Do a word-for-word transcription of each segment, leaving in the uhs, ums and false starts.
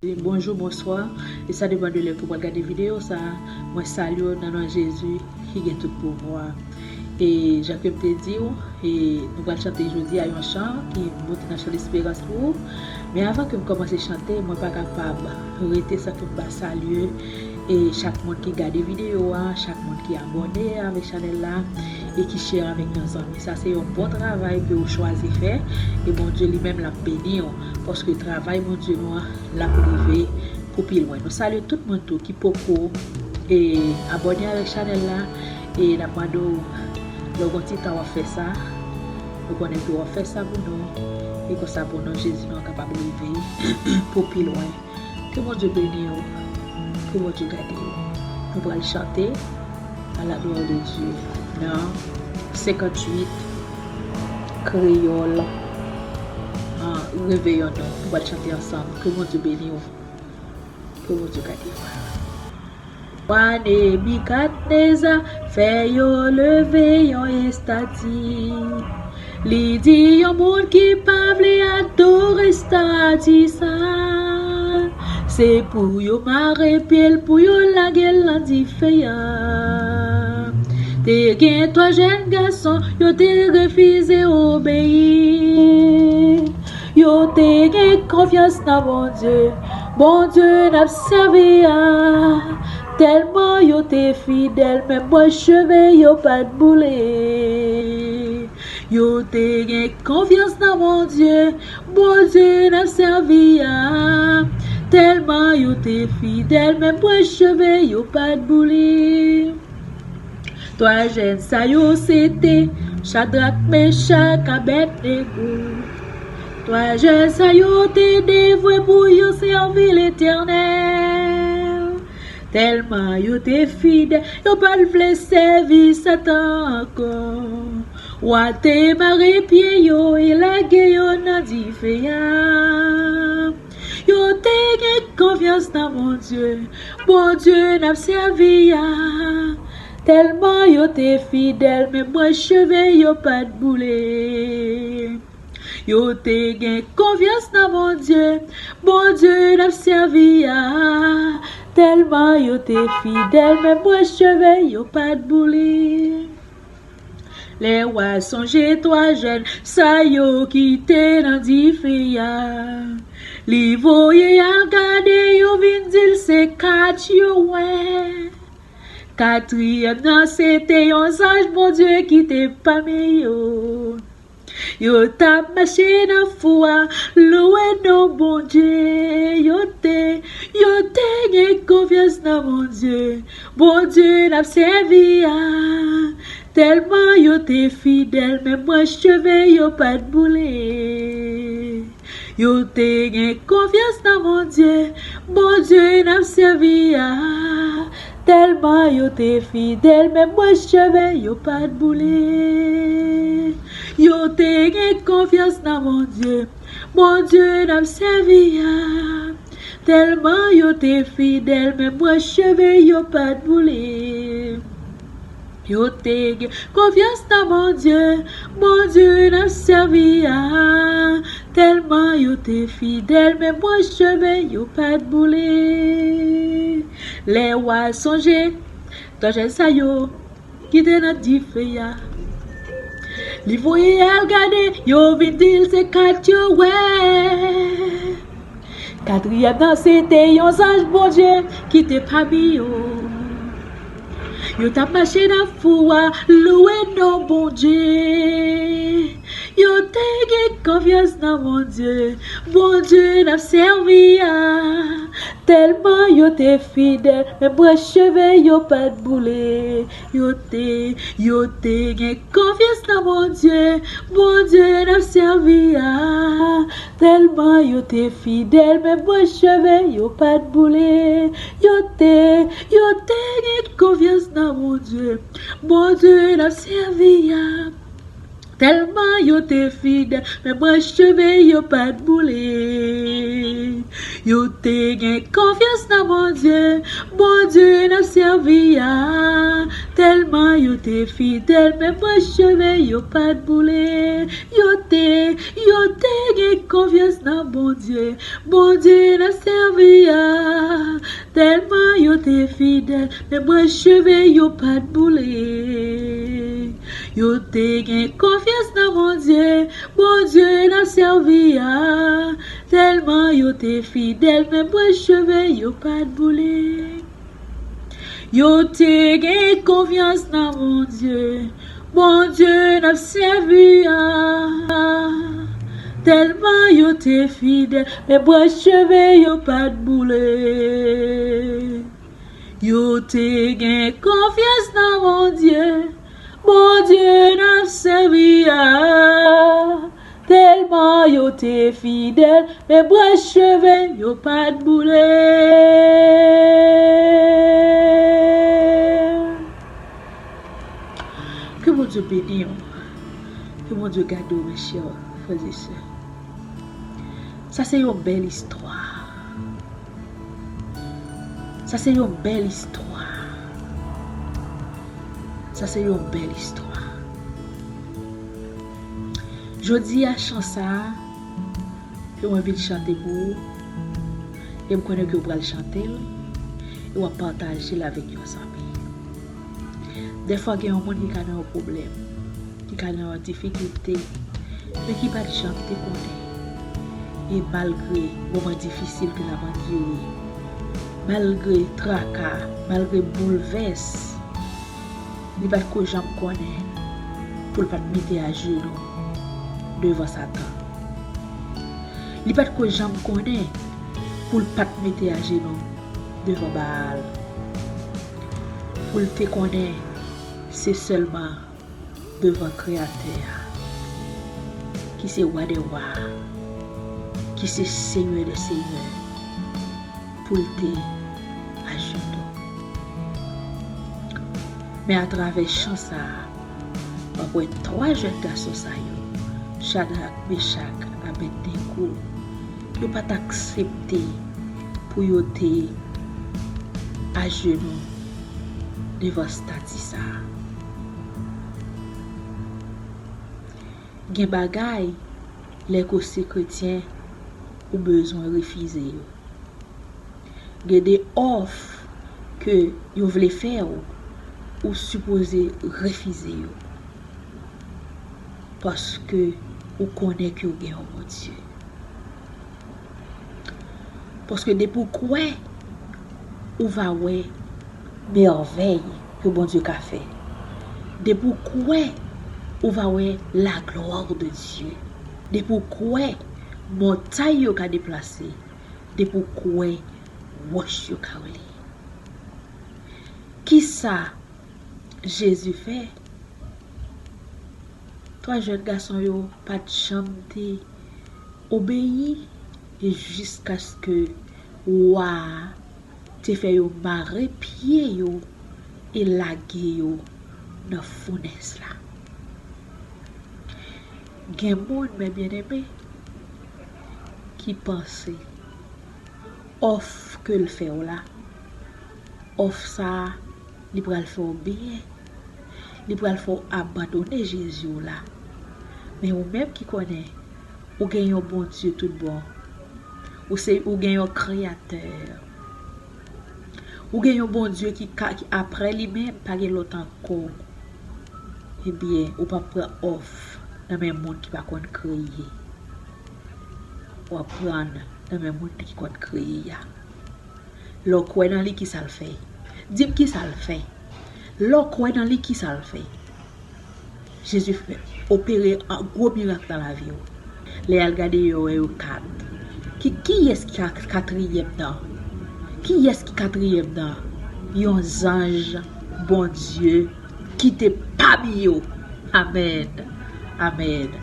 Bonjou, bonswa. E sa depann de lè ke w pral gade videyo sa a. Mwen salye w nan non Jezi ki gen tout pouvwa. E jan ke m te di w, e nou pral chante jodi a yon chan ki monte nan chan lesperans pou ou. Men avan ke m kòmanse chante, mwen pa kapab rete san ke m pa salye e chak moun ki gade videyo a, chak moun ki abòne avèk chanèl la e ki share avèk yon zanmi. Sa se yon bon travay ke ou chwazi fè e Bondye li menm l ap beni w paske travay Bondye nou an l ap rive pou pi lwen. Nou salye tout moun tou ki poko e abòne avèk chanèl la e n ap mande w lè w gon ti tan w ap fè sa. Nou konnen ke w ap fè sa pou nou e konsa pou non Jezi nou an kapab rive pou pi lwen. Ke Bondye beni w. Ke Bondye gade w. Nou pral chante à la gloire de Dieu nan senkanntuit kreyòl an reveyon nou. Nou pral chante ansanm. Ke Bondye beni w. Ke Bondye gade w. Wa Nebikadneza fè yo leve yon estati. Li di yon moun ki pa vle adore estati sa, se pou yo mare pye l, pou yo lage l nan dife a. Te gen twa jèn gason, yo te refize obeyi. Yo te gen konfyans nan Bondye, Bondye n ap sèvi a. Tèlman yo te fidèl, menm branch cheve yo pa t boule. Yo te gen konfyans nan Bondye, Bondye n ap sèvi a. Tèlman yo te fidèl, menm branch cheve yo pa t boule. Twa jèn sa yo se te Chadrak, Mechak, Abèdnego. Twa jèn sa yo te devwe pou yo sèvi Letènèl. Tèlman yo te fidèl, yo pa t vle sèvi Satan ankò. Wa te mare pye yo e lage yo nan dife a. Yo te gen konfyans nan Bondye, Bondye n ap sèvi a. Tèlman yo te fidèl, menm branch cheve yo pa t boule. Yo te gen konfyans nan Bondye, Bondye n ap sèvi a. Tèlman yo te fidèl, menm branch cheve yo pa t boule. Lè wa sonje twa jèn sa yo ki te nan dife a, li voye al gade yo, vin di l se kat yo wè. Katriyèm nan se te yon zanj Bondye ki te pami yo. Yo t ap mache nan fou a, louwe non Bondye. Yo te, yo te gen konfyans nan Bondye, Bondye n ap sèvi a. Tèlman yo te fidèl, menm branch cheve yo pa t boule. Yo te gen konfyans nan Bondye, Bondye n ap sèvi a. Tèlman yo te fidèl, menm branch cheve yo pa t boule. Yo te gen konfyans nan Bondye, Bondye n ap sèvi a. Tèlman yo te fidèl, menm branch cheve yo pa t boule. Yo te gen konfyans nan Bondye, Bondye n ap sèvi a. Tèlman yo te fidèl, menm branch cheve yo pa t boule. Lè wa sonje twa jèn sa yo ki te nan dife a, li voye al gade yo, vin di l se kat yo wè. Katriyèm nan se te yon zanj Bondye ki te pami yo. Yo t ap mache nan fou a, louwe non Bondye. Yo te gen konfyans nan Bondye, Bondye n ap sèvi a. Tèlman yo te fidèl, menm branch cheve yo pa t boule. Yo te, yo te gen konfyans nan Bondye, Bondye n ap sèvi a. Tèlman yo te fidèl, menm branch cheve yo pa t boule. Yo te, yo te gen konfyans nan Bondye, Bondye n ap sèvi a. Tèlman yo te fidèl, menm branch cheve yo pa t boule. Yo te gen konfyans nan Bondye, Bondye n ap sèvi a. Tèlman yo te fidèl, menm branch cheve yo pa t boule. Yo te, yo te Konfyans nan Bondye, Bondye n ap sèvi a. Tèlman yo te fidèl, men branch cheve yo pa t boule. Yo te gen konfyans nan Bondye, Bondye n ap sèvi a. Tèlman yo te fidèl, men branch cheve yo pa t boule. Yo te gen konfyans nan Bondye, Bondye n ap sèvi a. Tèlman yo te fidèl, men branch cheve yo pa t boule. Yo te gen konfyans nan Bondye, Bondye n ap sèvi a. Tèlman yo te fidèl, men branch cheve yo pa t boule. Ke Bondye beni w. Ke Bondye gade w, mes chers frères et sœurs. Sa se yon bèl istwa. Sa se yon bèl istwa. Sa se yon bèl istwa. Jodi a, chan sa a ke mwen vin chante pou ou, e m konnen ke w pral chante l, e w ap pataje l avèk yon zanmi. Dèfwa gen yon moun ki ka nan yon pwoblèm, ki ka nan yon difikilte, men ki pa t janm te konnen. E malgre moman difisil ke l ap andire, malgre traka, malgre boulvès, li pa t ko janm konnen pou l pa t mete ajenou devan Satan. Li pa t ko janm konnen pou l pa t mete ajenou devan Baal. Pou l te konnen se sèlman devan Kreyatè a, ki se Wa dè wa, ki se Senyè dè senyè, pou l te ajenou. Men atravè chan sa a, w ap wè twa jèn gason sa yo, Chadrak, Mechak, Abèdnego, yo pa t aksepte pou yo te ajenou devan estati sa a. Gen bagay, lè ke w se kretyen, ou bezwen refize yo. Gen de òf ke yo vle fè w, ou sipoze refize yo. Paske ou konnen ke w gen yon Bondye. Paske depi w kwè, ou va wè mèvèy ke Bondye ka fè. Depi w kwè, ou va wè la gloire de Dieu. Depi w kwè, montay yo ka deplase. Depi w kwè, wòch yo ka woule. Kisa Jezi fè? Twa jèn gason yo pa t janm te obeyi, e jiskaske wa a te fè yo mare pye yo e lage yo nan founèz la. Gen moun, mes bien-aimés, ki panse òf ke l fè w la, òf sa a, li pral fè w byen, li pral fè w abandone Jezi w la. Men ou menm ki konnen, ou gen yon Bondye tout bon. Ou se, ou gen yon Kreyatè. Ou gen yon Bondye ki ka, ki apre li menm, pa gen lòt ankò. Ebyen, ou p ap pran òf nan men moun ki pa konn kreye. W ap pran nan men moun ki konn kreye a. Lè w kwè nan li, kisa l fè? Di m kisa l fè. Lè w kwè nan li, kisa l fè? Jezi fè, opere an gwo mirak nan lavi w. Lè y al gade yo, wè yo kat. Ki, kiyès ki ka, katriyèm nan? Kiyès ki katriyèm nan? Yon zanj Bondye ki te pami yo. Amèn. Amèn.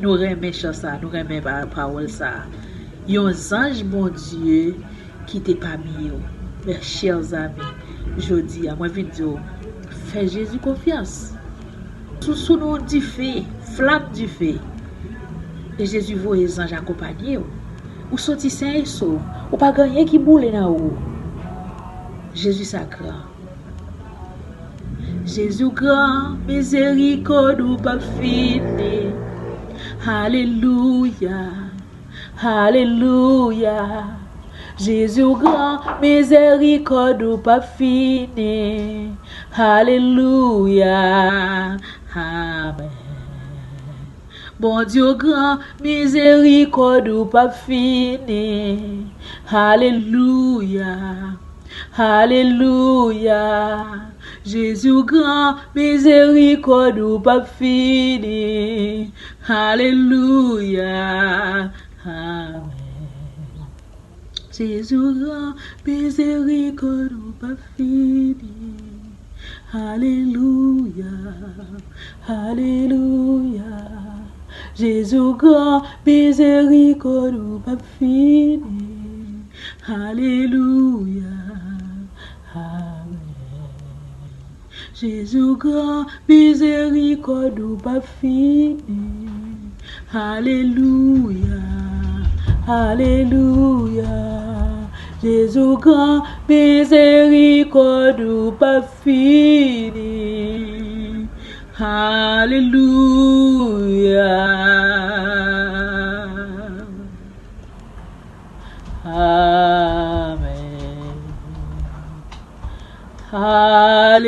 Nou renmen chan sa, nou renmen pa-, pawòl sa. Yon zanj Bondye ki te pami yo. Mes chers amis, jodi a, mwen vin di w, fè Jezi konfyans. Sou, sou nou dife, flam dife. E Jezi voye zanj akonpanye w. Ou soti sen e sof. Ou pa gen anyen ki boule nan ou. Jezi sa gran. Jezi w gran, mizerikòd ou p ap fini. Alelouya, alelouya. Jezi w gran, mizerikòd ou p ap fini. Alelouya, amèn. Bondye w gran, mizerikòd ou p ap fini. Alelouya, alelouya. Jezi w gran, mizerikòd ou p ap fini. Alelouya, amèn. Jezi w gran, mizerikòd ou p ap fini. Alelouya, alelouya. Jezi w gran, mizerikòd ou p ap fini. Alelouya, amèn. Jezi w gran, mizerikòd ou p ap fini. Alelouya, alelouya. Jezi w gran, mizerikòd ou p ap fini. Alelouya, amèn.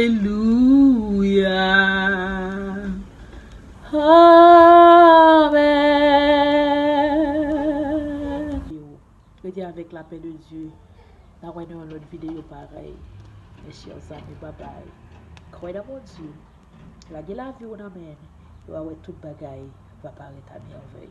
Alelouya, amèn. Rete avèk lapè de Dye. N a wè nan yon lòt videyo parèy. Mes chers amis, babay. Kwè nan Bondye. Lage lavi w nan men l. Ou a wè tout bagay va parèt a mèvèy.